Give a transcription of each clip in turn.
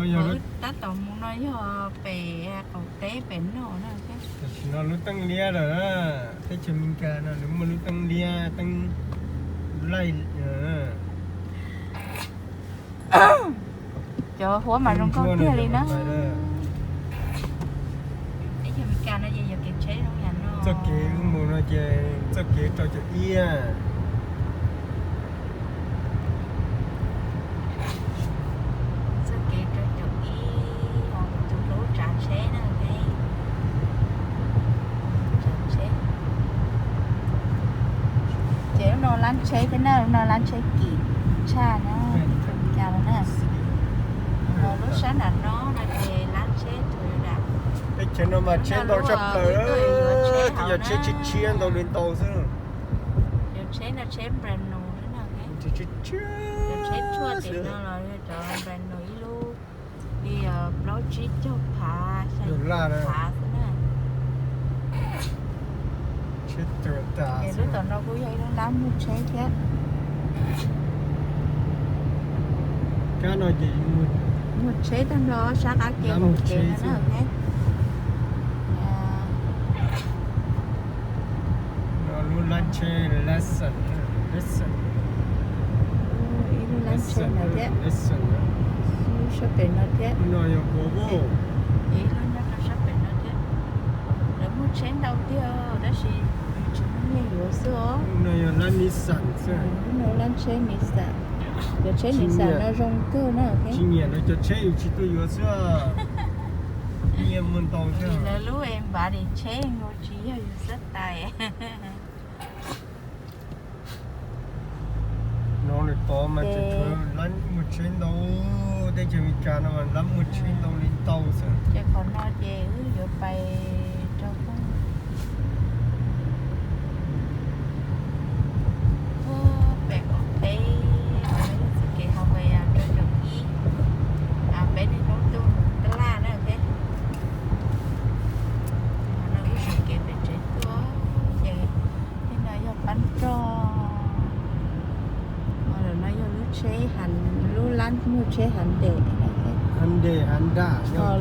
Tab tom mus no yog pem qaum teb pem no na. Tam sim no lub teeb liab lawm, teb chaws Amelikas no nws muaj lub teeb liab, teeb laij. Cov huab mas zoo nkauj tiag li na. Teb chaws Amelikas no ces yog kev tsheb zoo yam no. Txoj kev wb mus no ces txoj kev rau caum ib. Txoj kev rau caum ib, tus hlub tsav tsheb na. Tsav tsheb. Ces lub no lab tsheb thiab na, lub no lab tsheb kim tshaj na, cas los na. Lub sab nram no no ces lab tsheb Toyota. Teb chaws no mas tsheb ntau tshaj plaws, twb yog tsheb tshiab tshiab ntau li ntau xwb. Cov tsheb no tsheb brand new xwb na. Cov tsheb tshuaj tim no los yog cov brand new ib lub li plaub tsib caug phav, xya caum phav xwb na. Ces lub tom no kuj yog ib lub lab muag tsheb thiab. Kab no ces muag tsheb tag nrho sab qab ke hauv kev no na. Lub lab tsheb Lexus, Lexus, ib lub lab tsheb no thiab. Lub sab pem no thiab. Lub no yog Volvo. Ib lub nyob rau sab pem no thiab. Lawv muag tsheb ntau tiag tab sis tsis muaj neeg yuav xwb os. Lub no yog lab Nissan xwb. Lub no lab tsheb Nissan. Cov tsheb Nissan no zoo kawg na. Tsis nyiam lawv cov tsheb yus tsis tuaj yuav xwb. Nyiam muag ntau xwb. Lawv lub Body tsheb nkaus tsis yog yus xab tais. No lawm tod mas tseem tshuav lab muag tsheb ntau, teb chaws Amelikas no mas lab muag tsheb ntau li ntau xwb. Ces qhov no ces wb yuav pais rau pem, pem qaum teb, qhov no yog txoj kev highway rau caum ib, peb niaj hnub tuaj mus Tab Laj na thiab. Qhov no wb sawv kev pem tsev tuaj, ces tej no yog pab roj. Lawm no yog lub tsheb, lub lab muag tsheb Hyundai. Hyundai, Honda.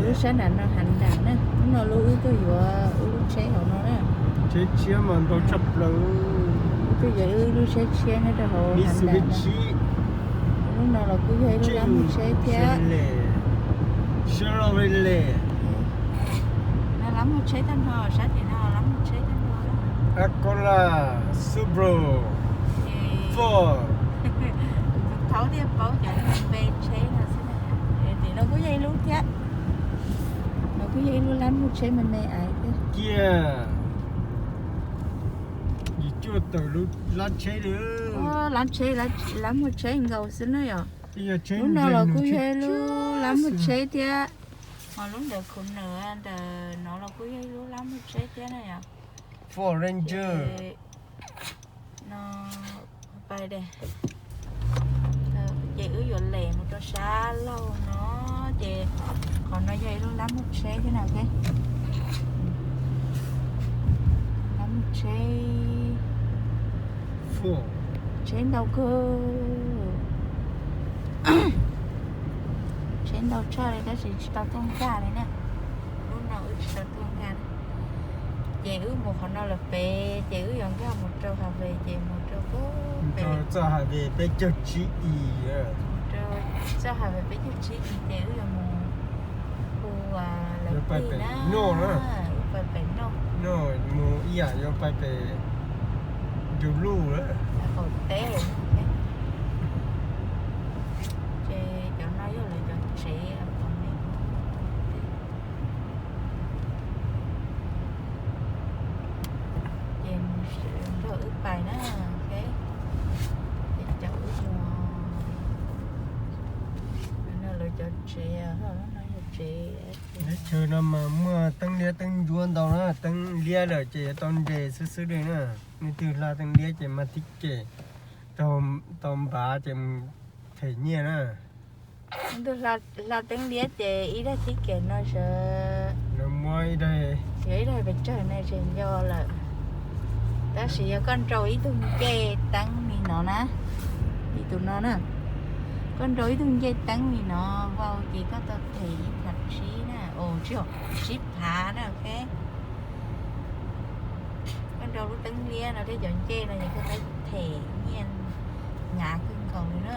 Lub sab nram no Honda na. Lub no lub wb tuaj yuav wb lub tsheb hauv no na. Tsheb tshiab mas ntau tshaj plaws. Wb tuaj yuav wb lub tsheb tshiab nyob rau hauv Honda no. Lub no los kuj yog ib lub lab muag tsheb thiab. Chevrolet. No lab muag tsheb tag nrho, sab tim no lab muag tsheb tag nrho. Acura, Subaru, Ford. Thaub thiaj paub cov npe tsheb no xwb. Tim no kuj yog ib lub thiab. No kuj yog ib lub lab muag tsheb me me aiv thiab. Kiag yim cuaj tawm lub lab tsheb li. Lab tsheb, lab muag tsheb nkaus xwb na yom. Lub no los kuj yog ib lub lab muag tsheb thiab. Ho lub ntawm khuv nws ntawm no los kuj yog ib lub lab muag tsheb thiab na yom. Ford Ranger. No, pais de. Ces wb yuav lem mus rau sab laug no, ces qhov no yog ib lub lab muag tsheb thiab na. Lab muag tsheb, tsheb ntau kawg. Tsheb ntau tshaj li tab sis tsis tau tuaj nkag li na. Lub no wb tsis tau tuaj nkag. Ces wb mus qhov no lawm pem ces wb yuav nkag mus rau highway ces mus rau pem txoj highway peb caug tsib i. Rau txoj highway peb caug tsib i ces wb yuav mus hu lawv pais pem noj na. Wb pais pem noj. Noj mus ib yam yuav pais pem Duluj lawm. Qaum teb. Ces cov no yog lawv cov tsev. Ces nrog wb pais na, ces caum wb mus. No lawv cov tsev, no yog tsev. Teb chaws no mas muaj teeb liab teeb ncuab ntau na, teeb liab lawm ces yuav tau nres xwb xwb li na. Nej twg hla teeb liab ces mas thib kem, tau npav ces mus them nyiaj na. Hla teeb liab ces ib daim thib kem no sawv, yog ib daim pes tsawg ne tseem nco lawm. Tab sis yog koj nrau ib tug ncej teeb li no na, ib tug no na, Koj nrau ib tug ncej teeb li no, vau ces koj tau them ib phav tsib na, o, tsib phav na, ok. Koj nrau lub teeb liab no thiab cov ncej no ces koj tau them nyiaj hnyav kawg nkaus li na.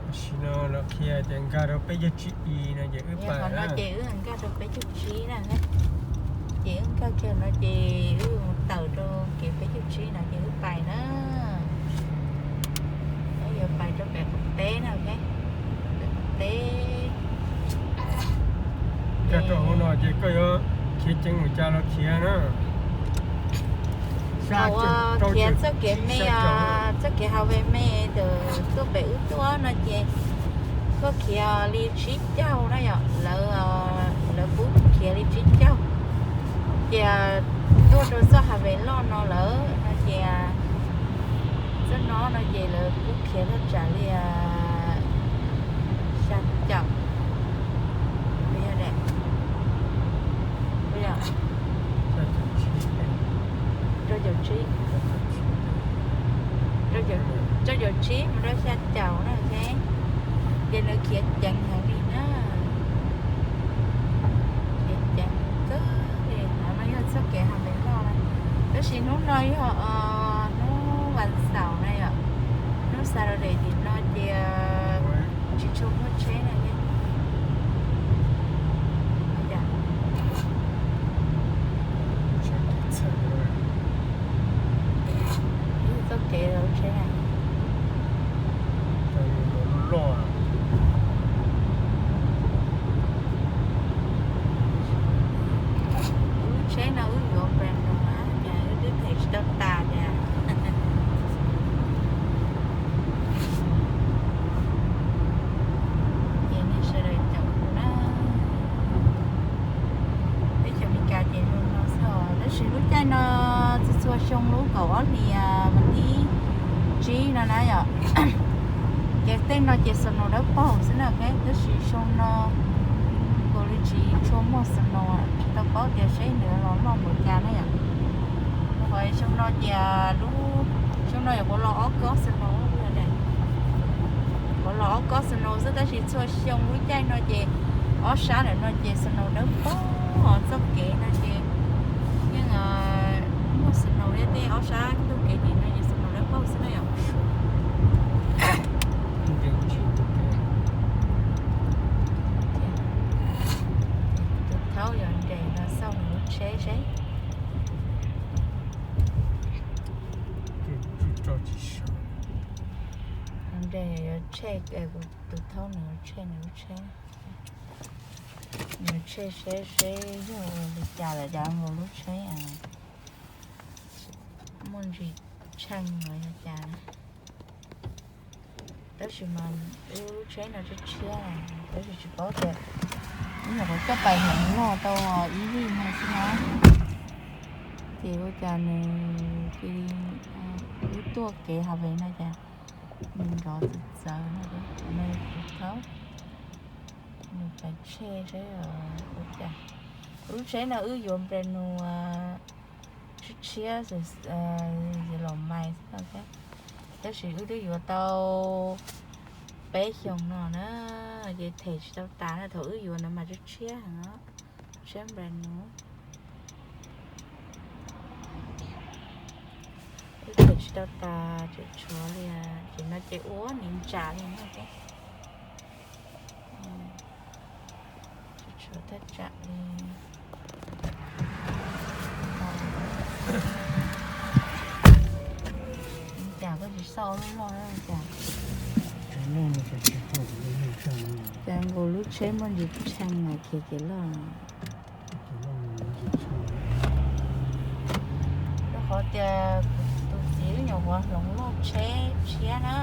Tam sim no lawv qhia tias nkag rau peb caug tsib i no ces wb pais no ces wb nkag rau peb caug tsib na. Ces wb nkag kiag no ces wb mus tawm rau kev peb caug tsib no ces wb pais na. Wb yuav pais rau pem qaum teb na, ok. Pem qaum teb. Nkag rau hauv no ces koj yuav khiav ceev mus cas los khiav na. Thaum uas khiav txoj kev me, txoj kev highway me ntawm tuaj pem wb tuaj no ces koj khiav li tsib caug na yom, lawv, lawv pub khiav li tsib caug. Ces tuaj rau txoj highway loj no lawm no ces txoj no no ces lawv pub khiav thaj tsam li xya caum, puas yog? Rau caum tsib, rau caum tsib mus rau xya caum na, ok. Ces nws khiav ceev heev li na. Khiav ceev kawg li. No yog txoj kev highway loj na. Tab sis hnub no yog hnub vas xaum na yom. Hnub Saturday tim no ces tsis tshua muaj tsheb na. Txoj kev lub tsheb na. Lub tsheb no wb yuav brand new na, cas wb twb them tsis tau tas cas. Ces nej sawv daws caum kuv na. Teb chaws Amelikas ces zoo no xwb os, tab sis lub caij no txhua txhua xyoo lub kaum ob hlis mas thib tsib no na yom. Ces tej no ces snow dawb paug xwb na, tab sis xyoo no nkaus li tsis tshua muaj snow, tsis tau paub tias seb nws los loj npaum cas na yom. Xyoo no ces lub, xyoo no yuav kuv los ob kob snow, kuv los ob kob snow xwb, tab sis txhua xyoo lub caij no ces ob sab ntawm no ces snow dawb paug, txoj kev no ces yeej muaj snow thiab, tej ob sab ntug kev tim no ces snow dawb paug xwb na yom. Tus thaub yuav nres los xauj nws lub tsheb seb. Nres yuav tshem, tus thaub nws yuav tshem nws lub tsheb. Nws tshem seb seb yog ua li cas lawm, cas nkaus lub tsheb muaj ntsis tsheej los yog cas na. Tab sis mas wb lub tsheb no tshiab tshiab, tab sis tsis paub tias ib nyuag qhov coj pais hneev loj tau ib vij no xwb na. Ces ua cas nws cia li, wb tuaj kev highway no cas nws nrov txawv txawv no, tus thaub nws pais tshem seb ua cas. Lub tsheb no wb yuav brand new tshiab tshiab, los mais xwb no thiab. Tab sis wb twb yuav tau peb xyoos no na, ces them tsis tau tas na, thaum wb yuav no mas tshiab tshiab heev, tshiab brand new. Wb them tsis tau tas, tseem tshuav li, ces no ces ua niv ntsam li no thiab. Tshuav thaj tsam li. Cas koj tsis xauj lub loj cas? Cas nkaus lub tsheb muaj ntsis tsheej mas khiav kev loj. Rau qhov tias tus txiv wb nyuam qhuav hloov loj tsheb tshiab na,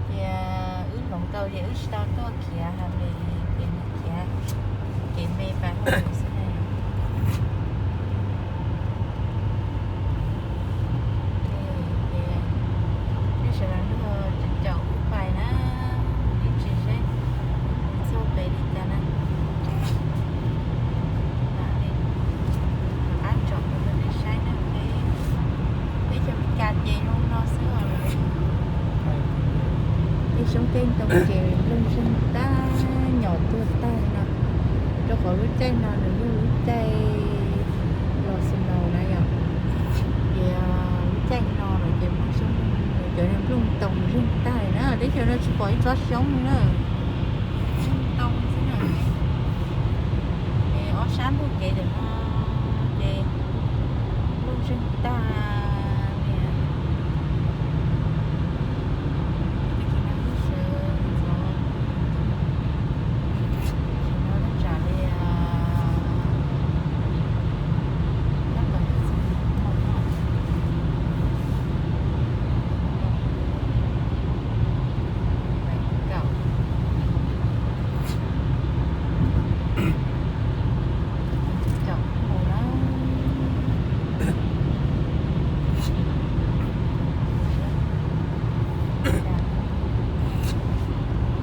ces wb hloov tau ces wb tsis tau tuaj khiav highway, ces nws khiav kev me pais hauj lwm xwb na. Ces nej sawv daws nrog caum wb pais na, ib tsam seb wb mus txog pem li cas na. Rov qab tsom rau nej saib na. Peb cov Meskas ces zoo no xwb os. Xyoob caij ntoo ces nplooj zeeg tag nyom tuag tag no, rau qhov lub caij no nws yog lub caij los snow na yom. Ces lub caij no los ces nplooj xyoob, cov nplooj ntoo zeeg tag na, teb chaws no tsis pom ib tsob xyoob li na, ntoo xwb na. Ces ob sab ntug kev ntawm no ces nplooj zeeg tag li.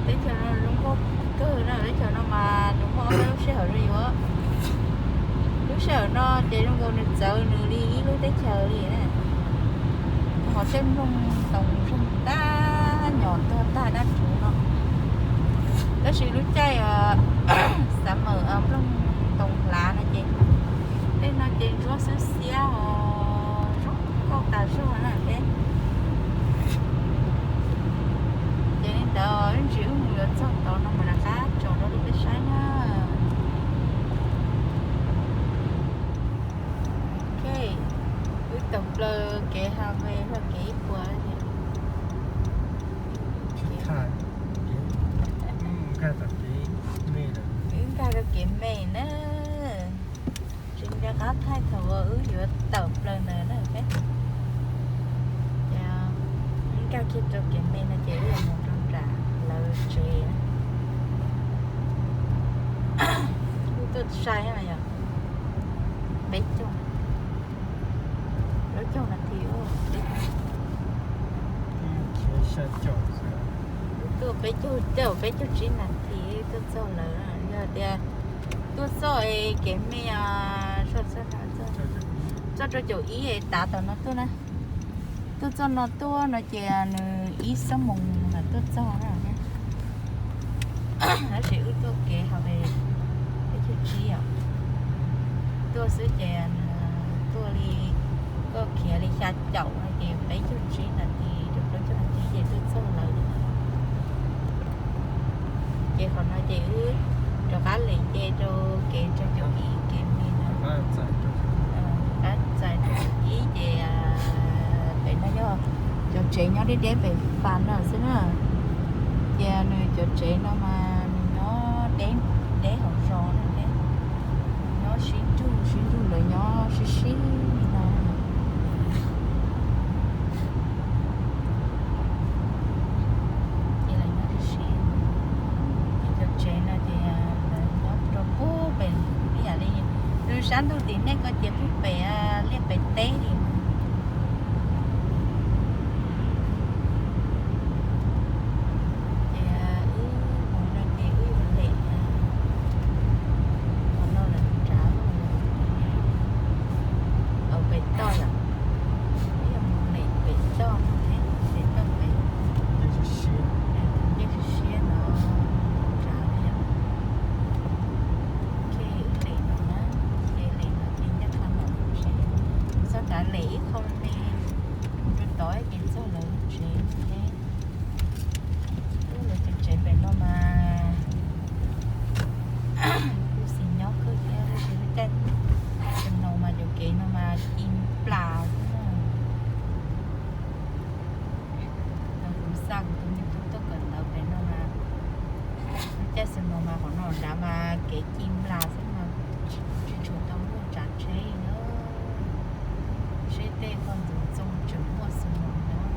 Teb chaws no zoo nkauj kawg na, teb chaws no mas nws muaj ob peb lub sij hawm rau yuav. Lub sij hawm no ces zoo nkaus nws txawv nws li ib lub teb chaws li na. Ho tej nplooj ntoo zeeg tag nyom tuag tag dab tsuv no. Tab sis lub caij summer nplooj ntoo hlav no ces tej no ces ntsuab xwb xiab os, zoo nkauj tas zog na thiab. Ces li ntawd ib ntsis wb mus yuav txog tod no mas rov qab tso rau peb saib na. Ok, wb tawm plaws kev highway los kev ib puas. Wb nkag rau kev me na. Tsis nco qab thaij thaum uas wb yuav tawm plaws ntawd na. Ces wb nkag kiag rau kev me no ces wb yuav mus rau nram lawv tsev. Wb tuaj sai yom, peb caug, plaub caug nas this. Wb tuaj peb caug, caum peb caug tsib nas this tuaj txog lawv. Yog tias tuaj txog es kev me, txog rau caum ib es tav tom no tuaj na. Tuaj txog no tuaj no ces nws ib xuab moos mam tuaj txog na. Tab sis wb tuaj kev highway peb caug tsib os. Tuaj xwb ces nws tuaj li, koj khiav li xya caum no ces peb caug tsib nas this rau plaub caug nas this ces tuaj txog lawv. Ces qhov no ces wb rov qab lem nce rau kev rau caum ib kev me no. Qab txais rau caum ib ces pem no yog cov tsev nyob deb deb pem fas no xwb na. Ces nws cov tsev no mas nws nyob deb, deb hauv zos no thiab, nyob sib nrug sib nrug lawv nyob sib sib li no. Ces lawv nyob sib sib, ces cov tsev no ces lawv nyob rau pub pem, ib yam li lub sab ntug tim nej ko ces pub pem liaj pem teb li. Ces wb mus no ces wb yuav lem qhov no lawm nrad, pem toj yom, wb yuav mus lem pem toj no thiab, pem toj pem, nce siab siab no nrad yom. Ok, wb lem no na, ces lem no ces ncaj qha ntawm lub tsev, txog nrad lem ib qho me rau tod ces txog lawv lub tsev thiab. Lawv cov tsev pem no mas kuj xis nyob kawg thiab, tab sis lub caij snow mas cov kev no mas ci nplas xwb na. Kuv xa kuv tus me tub tuaj kawm ntawv pem no mas lub caij snow mas qhov no nrad mas kev ci nplas xwb mas tsis tshua tau muaj tsav tsheb li na. Seb tej ko ntxoov txoo tseem muaj snow nyob.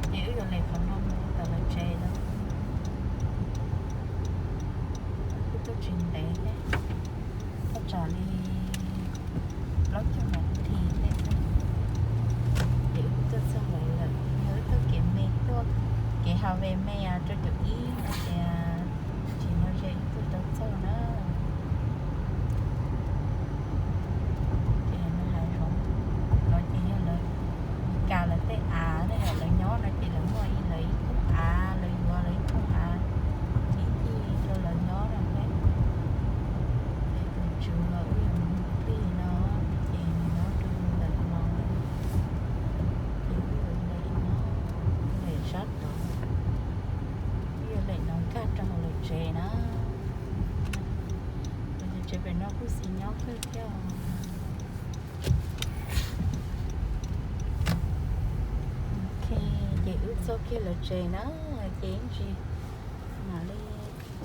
Ces wb yuav lem qhov no mus rau tom lawv tsev lawm. Wb tuaj tsis ntev thiab, thaj tsam li plaub caug nas this tej xwb, ces wb tuaj txog lawv lawm. Yog wb tuaj kev me, tuaj kev highway me rau caum ib no ces tsis nyob ze wb tuaj tau txog na. Pem no kuj xis nyob kawg thiab. Ok, ces wb txog kiag lawv tsev na, ces ib ntsis mam li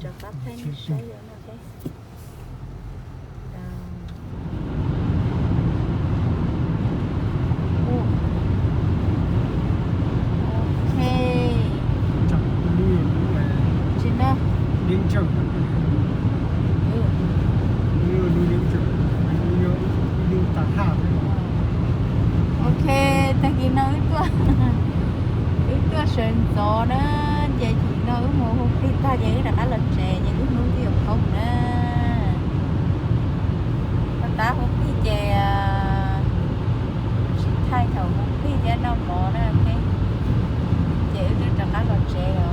rov qab thaij nej saib dua no thiab. Ok. Tsis na. Ok, tag kis no wb tuaj, wb tuaj sawv ntxov na, ces tag kis no wb mus hu plig tag ces wb rov qab los tsev ces lub hnub twb yuav poob na. Koj tab hu plig ces tsis thaij thaum hu plig thiab noj mov na, ces wb twb rov qab los tsev os,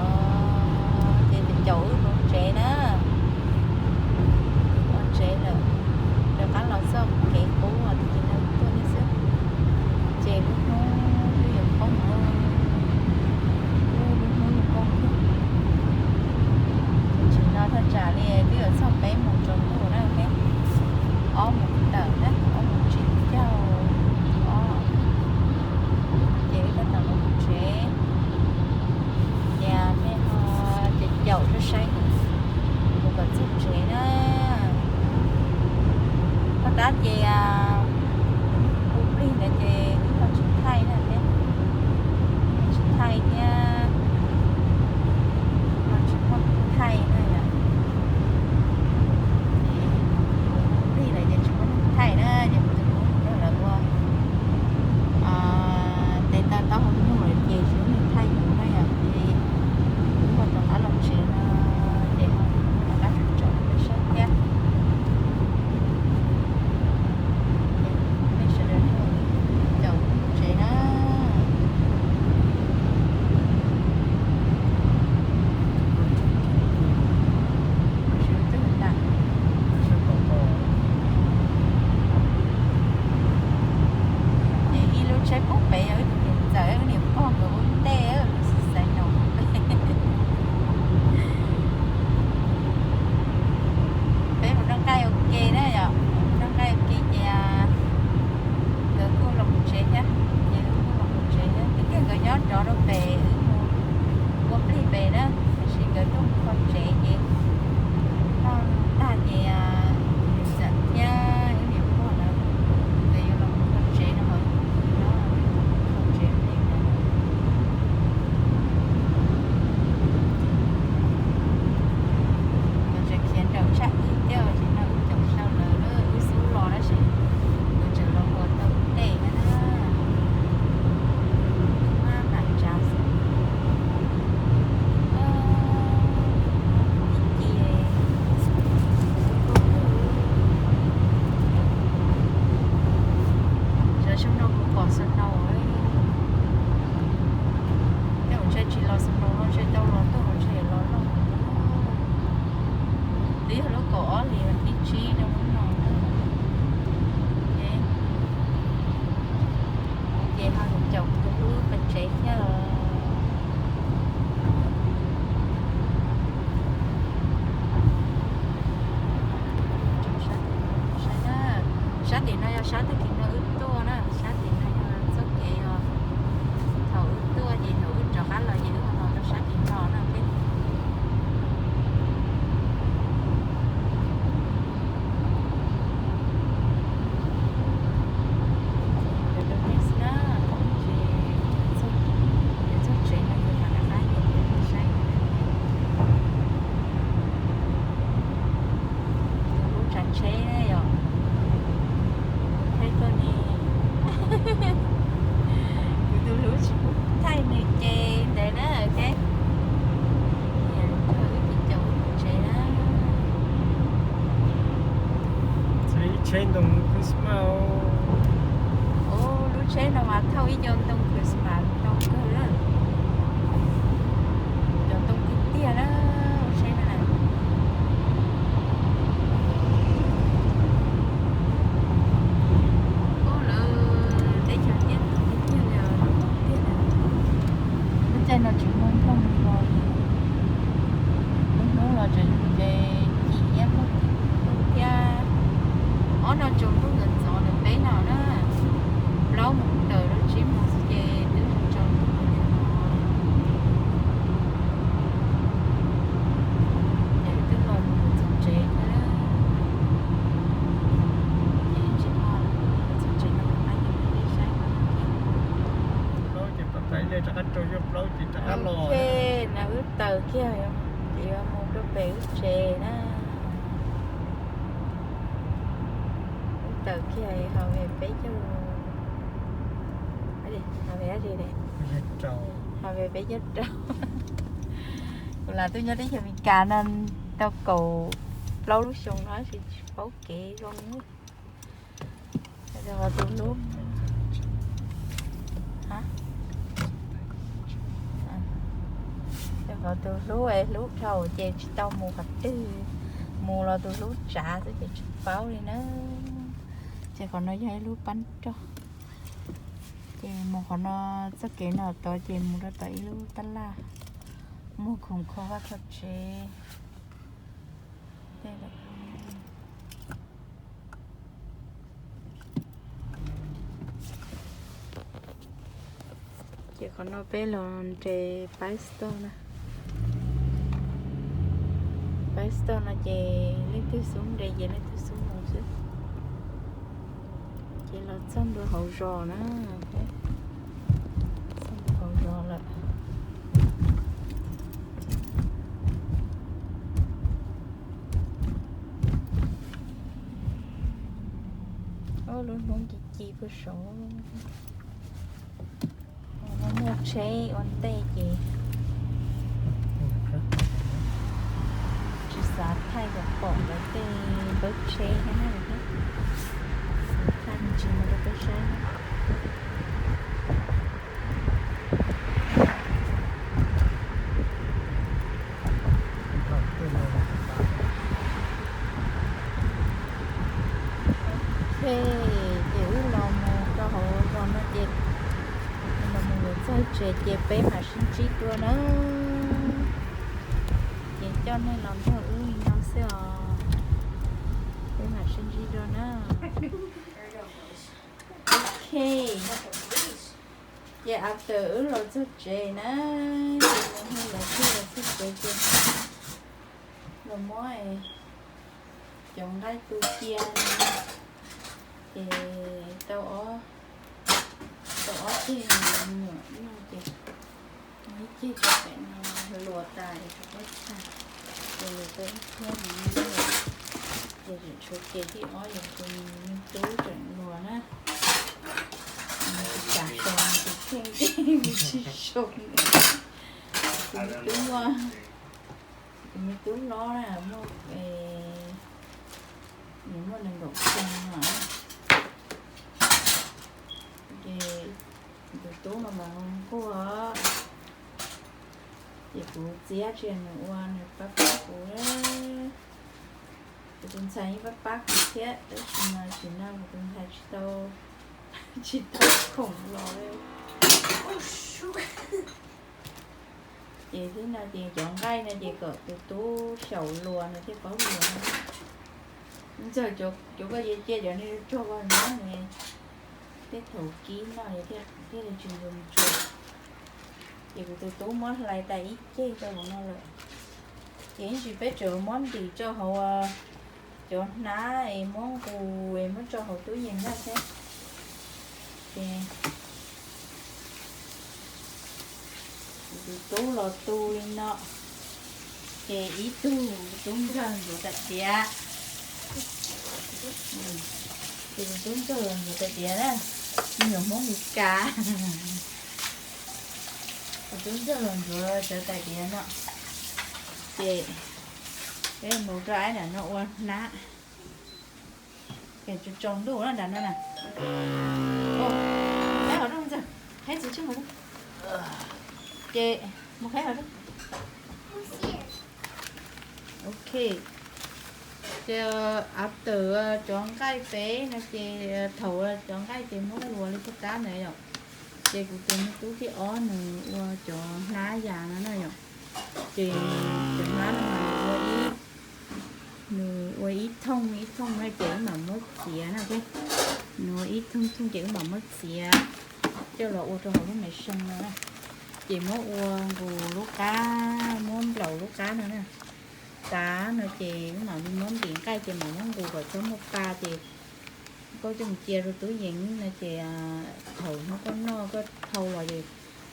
ces caum wb mus tsev na. Ua tsev lawm, rov qab los txog kev qub uas tag kis no tuaj li xwb. Ces lub hnub twb yuav poob, lub hnub yuav poob. Tsis no thaj tsam li twb yuav txog peb moos tsaus ntuj na, ob moos tawm na, ob moos tsib caug, ob, ces wb tab tom los tsev. Ces mej ho caum caum saib saib mus kom txog tsev na. Koj tab ces hu plig ntawd ces wb ho tsis thaij na, tsis thaij thiab, ho tsis muaj thaij na yom. Hu plig lawm ces tsis muaj thaij na, ces kuv tus hlub nrog lawv ua tes taw taub hau nyuj lawm ces tsis muaj thaij yus na yom, ces wb ho rov qab los tsev no, ces ho rov qab tsom tsom saib thiab. Mej sawv daws caum tsev na. Ces ib lub tsheb pub pem yog wb tus niam ntxawm wb niam pog nkawd ua ntej, lub xib xaiv no. Peb mus noj nqaij ua ke na yom, noj nqaij ua ke ces nkawd kuj los mus tsev thiab, ces wb kuj los mus tsev thiab, tiag tiag nkawd nyob nrov rau pem, wb mus ua plig pem na, tiam sis nkawd tuaj mus kho tsev ces noj tag ces niam ntxawm thiab wb niam pog lawv nkawd yuav los mus kho tsev no, kho tsev pem. Nkawd tseem khiav nrawm tshaj wb thiab, tsis nrog wb caum sau lawv, wb xub los tab sis nkawd tseem los ua tau tej thiab na. Wb maj mam tsav xwb. Ib ci, sawv xyoo no kuv pom snow, tej zaum ntshe tsis los snow no ntshe tau los tuaj los ntshe los loj. Twb yog lub kaum ob hlis vas thib tsib rau hnub no. Ces ho caum tus hlub pes tsev thiab os. Sab tim no yog sab tag kis no wb tuaj na, sab tim no yog txoj kev yog thaum wb tuaj ces thaum wb rov qab los ces wb ho los rau sab tim no na. Txog tsev no ces mam rov qab ces saib. Tus hlub tsav tsheb yom, thaij tuaj ne. Kuv tus hlub tsis pub thaij nws ces ntawd na, ok. Wb ces caum wb mus tsev na. Tsheb ntoo Christmas. Ub, lub tsheb no mas thauj ib co ntoo Christmas ntau kawg na. Cov ntoo tiag tiag na, lub tsheb no na. Ub, lawv teb chaws tiag tiag li, tiag na. Lub caij no tsis muaj nplooj los li. Lub hnub los tseem yog ces cim thiab nplooj, nplooj thiab Ok, hov peb caug, hov peb caug rau. Kuv lam tuaj nyob teb chaws Amelikas no tau kaum plaub lub xyoo no tsis paub kev zoo. Qhov tus hlub, qhov tus hlub es hlub dhau ces tsis tau mus qhov twg, mus los tus hlub tsav xwb ces tsis paub li na. Ces qhov no yog ib lub pab roj, ces mus qhov no, txoj kev no tod ces mus rau tom ib lub tab laj, muag khoom kho vaj kho tsev. Ces qhov no peb los nres pab store na. Pab store no ces leej twg xub nres ces leej twg xub mus xwb. Ces los txog ntua hauv zos na, txog ntua hauv zos lawm. Lub hnub ci ci puag saud. Muaj tsheb ua ntej ces tsis xav thaij kom pom lawv tej npawb tsheb thiab na. Thaij me ntsis mus rau peb saib. Ok, ces wb los mus rau hauv zos no ces los mus yuav txog tsev ces peb mam sib ntsib dua na. Ces coj nej los nrog wb li no xwb os. Peb mam sib ntsib dua na. Ok, ces after wb los txog tsev na, ces nws ho lawv thiaj los txog tsev ces los muab cov nqaij tu cia, ces tau ob, tau ob ceg me nyuam no ces ib ceg rau pem no luas tas es tsis paub tag, ces luas tau ib ceg no, ces tseem tshuav ceg thib ob yog tus me tub tseem luas na. Tsis tas sau tus kheej ces tsis sau. Tus me tub, tus me tub hlob na, muaj, nws muaj nees nkaum xyoo no. Ces tus tub no mas nquag, ces kuv txiav tsis nws ua nws pab pab kuv. Kuv tus ntxhais yeej pab pab kuv thiab, tab sis mas tam sim no kuv tus ntxhais tsis tau, tsis tau khoom los li. Ces thiab no ces cov nqaij no ces kom tus tub xyaum luas nws thiaj paub luas. Ntxawg, cov koj cia cia cov niag tsog vag nyob ne, tej thaum kib noj thiaj li tsis ntxuag mus tsuag. Ces kuv tus tub muab hlais tas ib ceg rau hauv no lawm. Ces ib ntsis peb tseem muab ntim rau hauv cov hnab es muab nqus es muab tso hauv tub yees na thiab. Ces kuv tus tub los tu li no, ces ib tug tub ntxawg ntxuav tais diav. Ces kuv tub ntxawg los ntxuav tais diav na, me nyuam Hmoob Mes Kas. Kuv tub ntxawg los ntxuav cov tais diav no, ces peb mus rau aib nram no ua hnab. Ces tsaus tsaus ntuj na nram no na. Qheb hauv, qheb txiv tsheej hauv. Ces mus qheb hauv. Ok. Ces after cov nqaij peb no ces thaum cov nqaij ces muab luas li puag ta ntawd yom. Ces kuv tus me tub thib ob nws ua cov hnab yas no na yom. Ces cov hnab no mas nws ua ib, nws ua ib thooj ib thooj na ces wb mam muab txiav na thiab. Nws ua ib thooj thooj ces wb mam muab txiav coj los ua rau hauv lub maiv xee no na. Ces muab ua nqus lub qab, muab nplaum lub qab no na. Tav no ces wb mam li muab ntim nqaij ces mam muab nqus kom txhob muaj pa ces koj coj mus cia rau tub yees no ces thaum hnub koj noj koj dhau los ces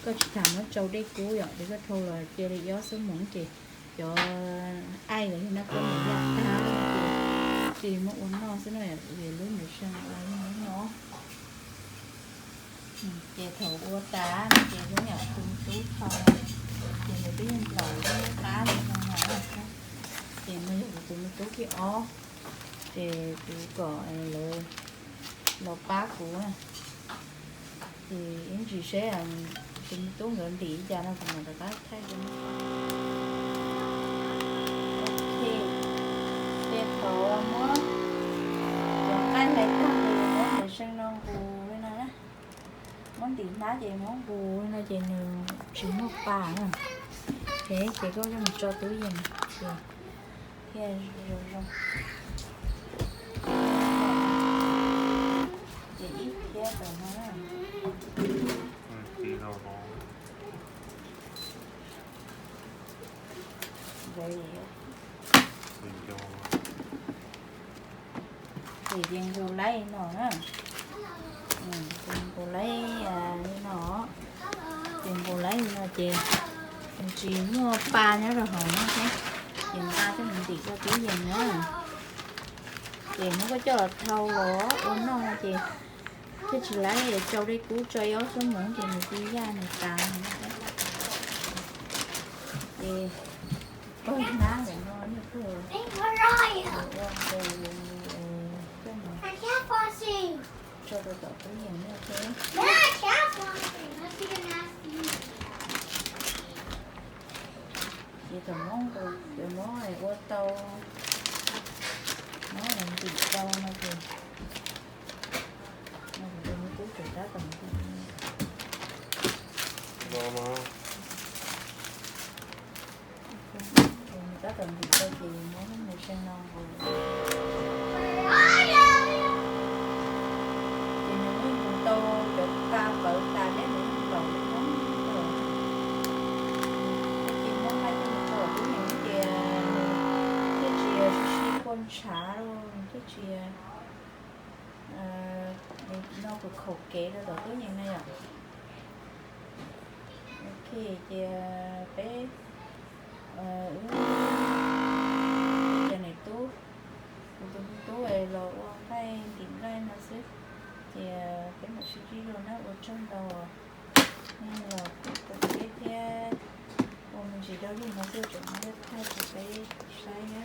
koj tsis tas muab tsau dej kub yom, ces koj dhau los cia li ib ob xuab moov ces cov aij los yog nab koj mus yaj tag ces cia li muab ua noj xwb na. Ces lub maiv xee no Tas no ces hnub yom tus me tub tho, ces nws twb yeej nplaum lub qab li no na. Ces no yog kuv tus me tub thib ob, ces kuv kom lawv los pab kuv na. Ces ib ntsis seb tus me tub nkawd ntim li cas no kuv mam rov qab thaij rau nej. Ok, ces thaum muab cov nqaij hlais tag ces muab ntim see no nqus li no na. Muab ntim hnab ces muab nqus li no ces nws tsis muaj pa na. Ces koj coj mus tso tub yees ces thiaj zoo zoo. Ces ib phiab tom no na. Ces yees nkaus laib no na. Yees nkaus laib li no. Yees nkaus laib li no ces nws tsis muaj pa nyob rau hauv no thiab. Ces nqa coj mus ntim rau tub yees na. Ces hnub koj coj los thau los ua noj no ces thiaj tsis laib, tsau dej kub tso ib ob xuab moov ces nws cia yaj nws tas. Ces pawg hnab ntawm no yog pawg ua ntawd, coj mus tso rau tom tub yees no thiab. Ces thaum muab nqus, muab ua tau, muab ntim tau no ces, no kuv tus me tub tseem tab tom ntim. Tab tom ntim tau ces muab lub me see no nqus. Ces nws yeej nqus tau cov pa pawv tas thiab nws yeej nplaum li no lawm. Ces muab nqaij coj mus rau tub yees ces nws thiaj tsis sib sib kua ntshav los nws thiaj tsis no kuv khaum kev rau tom tub yees na yom. Ok, ces peb, wb, ces niam tub, kuv tus me tub los ua nqaij ntim nqaij no xwb, ces peb mam sib ntsib dua na, ua tsaug ntau. Nej los koom peb thiab, ua me ntsis dab neeg no xwb tseem muab thaij rau peb saib na.